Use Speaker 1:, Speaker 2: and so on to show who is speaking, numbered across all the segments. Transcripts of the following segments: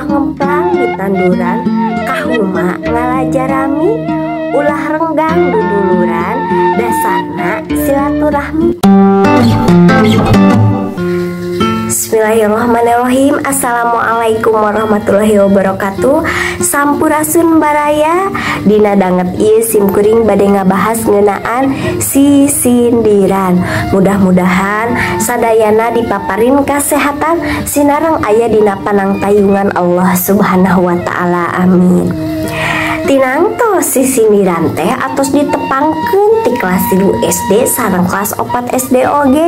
Speaker 1: Sawah ngemplang di tanduran, kahuma ngalajarami, ulah renggang duduluran, dasarna silaturahmi. Bismillahirrahmanirrahim. Assalamualaikum warahmatullahi wabarakatuh. Sampurasun baraya. Dina danget ieu simkuring bade ngabahas ngeunaan sisindiran. Mudah-mudahan sadayana dipaparin kasehatan sinareng aya dina panangtayungan Allah Subhanahu wa taala. Amin. Tinangtos sisindiran teh atos ditepangkeun ti kelas 3 SD sareng kelas 4 SD oge.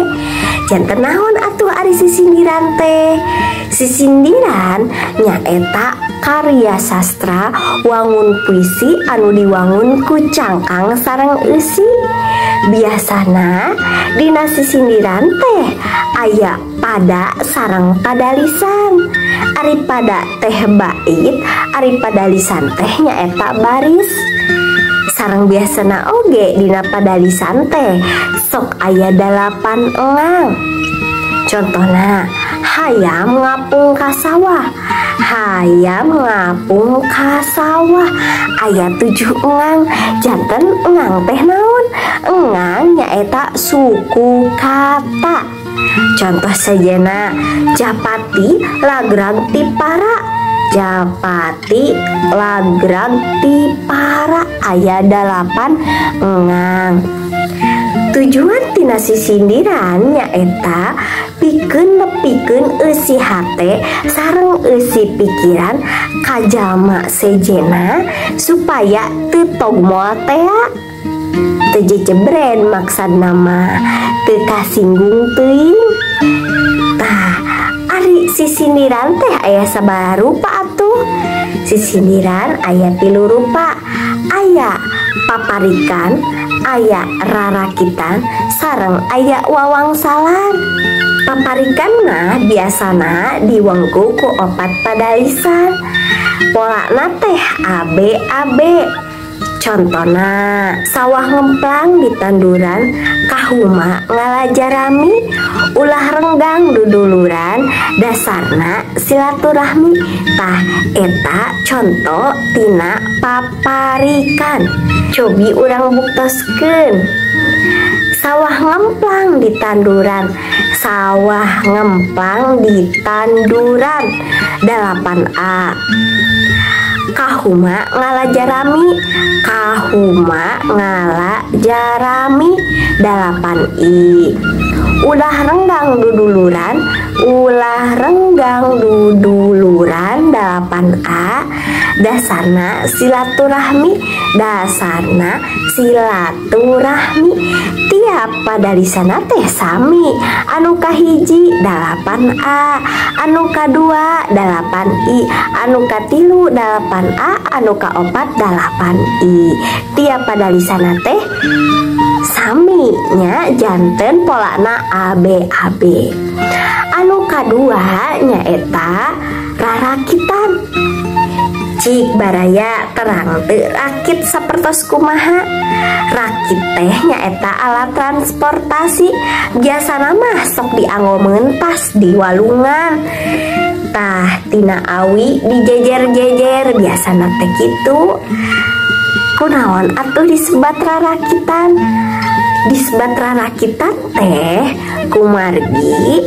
Speaker 1: Janten naon atuh ari sisindiran teh? Sisindiran nyaeta karya sastra wangun puisi anu diwangun ku cangkang sareng eusi. Biasana dina sisindiran teh aya pada sareng padalisan. Ari pada teh bait, ari padalisan teh nyaeta baris. Sareng biasana oge dina padalisan teh sok aya 8 engang. Contohna, hayam ngapung ka sawah, hayam ngapung ka sawah aya 7 engang. Janten engang teh naon? Engang nyaeta suku kata. Contoh sejena, japati lagrag tipara, japati lagrag tipara aya 8 engang. Tujuan tina sisindiran nyaeta pikeun nepikeun eusi hate sareng eusi pikiran ka jalma sejena supaya teu togmol tea, teu jejebren maksudna mah teu kasinggung teuing. Tah, ari sisindiran teh aya sabaraha rupa atuh? Sisindiran aya 3 rupa. Aya paparikan, aya rarakitan, sareng aya wawangsalan. Paparikan mah biasana diwengku ku 4 padalisan. Polana teh AB AB. Contona, sawah ngemplang di tanduran, kahuma ngalajarami, ulah renggang duduluran, dasarna silaturahmi. Tah eta conto tina paparikan. Cobi urang buktoskeun. Sawah ngemplang di tanduran, sawah ngemplang di tanduran 8A. Kahuma ngalajarami, kahuma ngalajarami 8I. Ulah renggang duduluran, ulah renggang duduluran 8A. Dasarna silaturahmi, dasarna silaturahmi. Tiap padalisana teh sami. Anu kahiji 8A, anu kadua 8I, anu katilu 8A, anu kaopat 8I. Tiap padalisana teh sami nya, janten polana A B A B. Anu kadua nyaeta rarakitan. Cik baraya terang teu rakit sapertos kumaha? Rakit teh nyaeta alat transportasi, biasana mah sok dianggo mentas di walungan. Tah tina awi dijejer-jejer biasana teh kitu. Kunaon atuh disebat rarakitan? Disebat rarakitan teh kumargi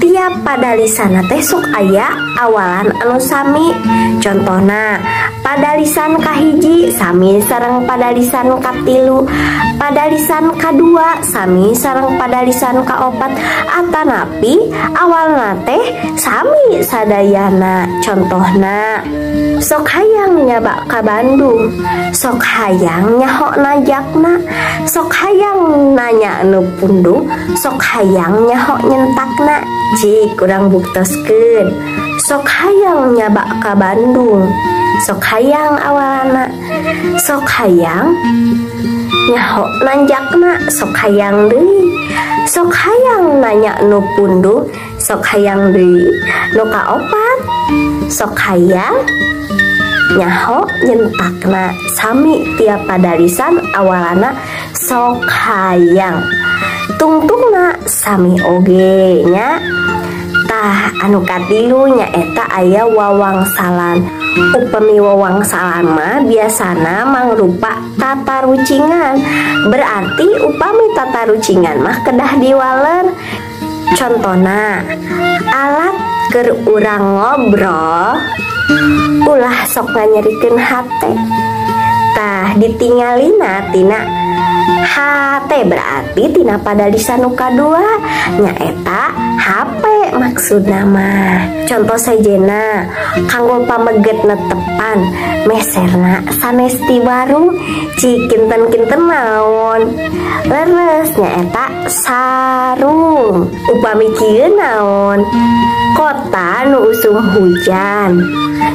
Speaker 1: tiap padalisana teh sok aya awalan anu sami. Contohna, padalisan kahiji sami sareng padalisan katilu, padalisan kadua sami sareng padalisan kaopat, atanapi awalna teh sami sadayana. Contohna, sok hayang nyabak ka Bandung, sok hayang nyaho najakna, sok hayang nanya nu pundung, sok hayang nyaho nyentakna. Cik kurang buktoskeun. Sok hayang nyabak ka Bandung, sok hayang awalna, sok hayang nyaho nanjakna, sok hayang deui, sok hayang nanya nu pundung, sok hayang deui nu kaopat, sok hayang nyaho nyentakna. Sami tiap padalisan awalana sok hayang, tungtungna sami oge nya. Tah anu katilu nyaeta aya wawangsalan. Upami wawangsalan mah biasana mangrupa tatarucingan. Berarti upami tatarucingan mah kedah diwaler. Contona alat keur urang ngobrol ulah sok nganyerikeun hate. Tah ditingalina tina hate berarti tina padalisan nu kadua nyaeta HP maksudna mah. Contoh sejena kanggo pameget netepan meserna sanes ti warung cik kinten-kinten naon leres nyaeta sarung. Upami kieu naon kota nu usum hujan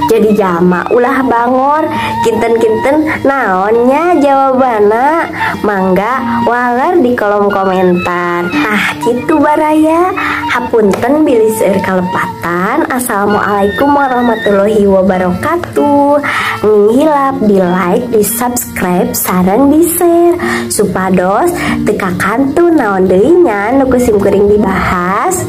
Speaker 1: jadi jalma ulah bangor kinten-kinten naonnya jawabanna mangga waler di kolom komentar. Ah kitu baraya, hapunten bilih seueur kalepatan. Assalamualaikum warahmatullahi wabarakatuh. Ngihilap di like, di subscribe, sareng di share supados teu kakantun naon deui nya nu ku sim kuring dibahas.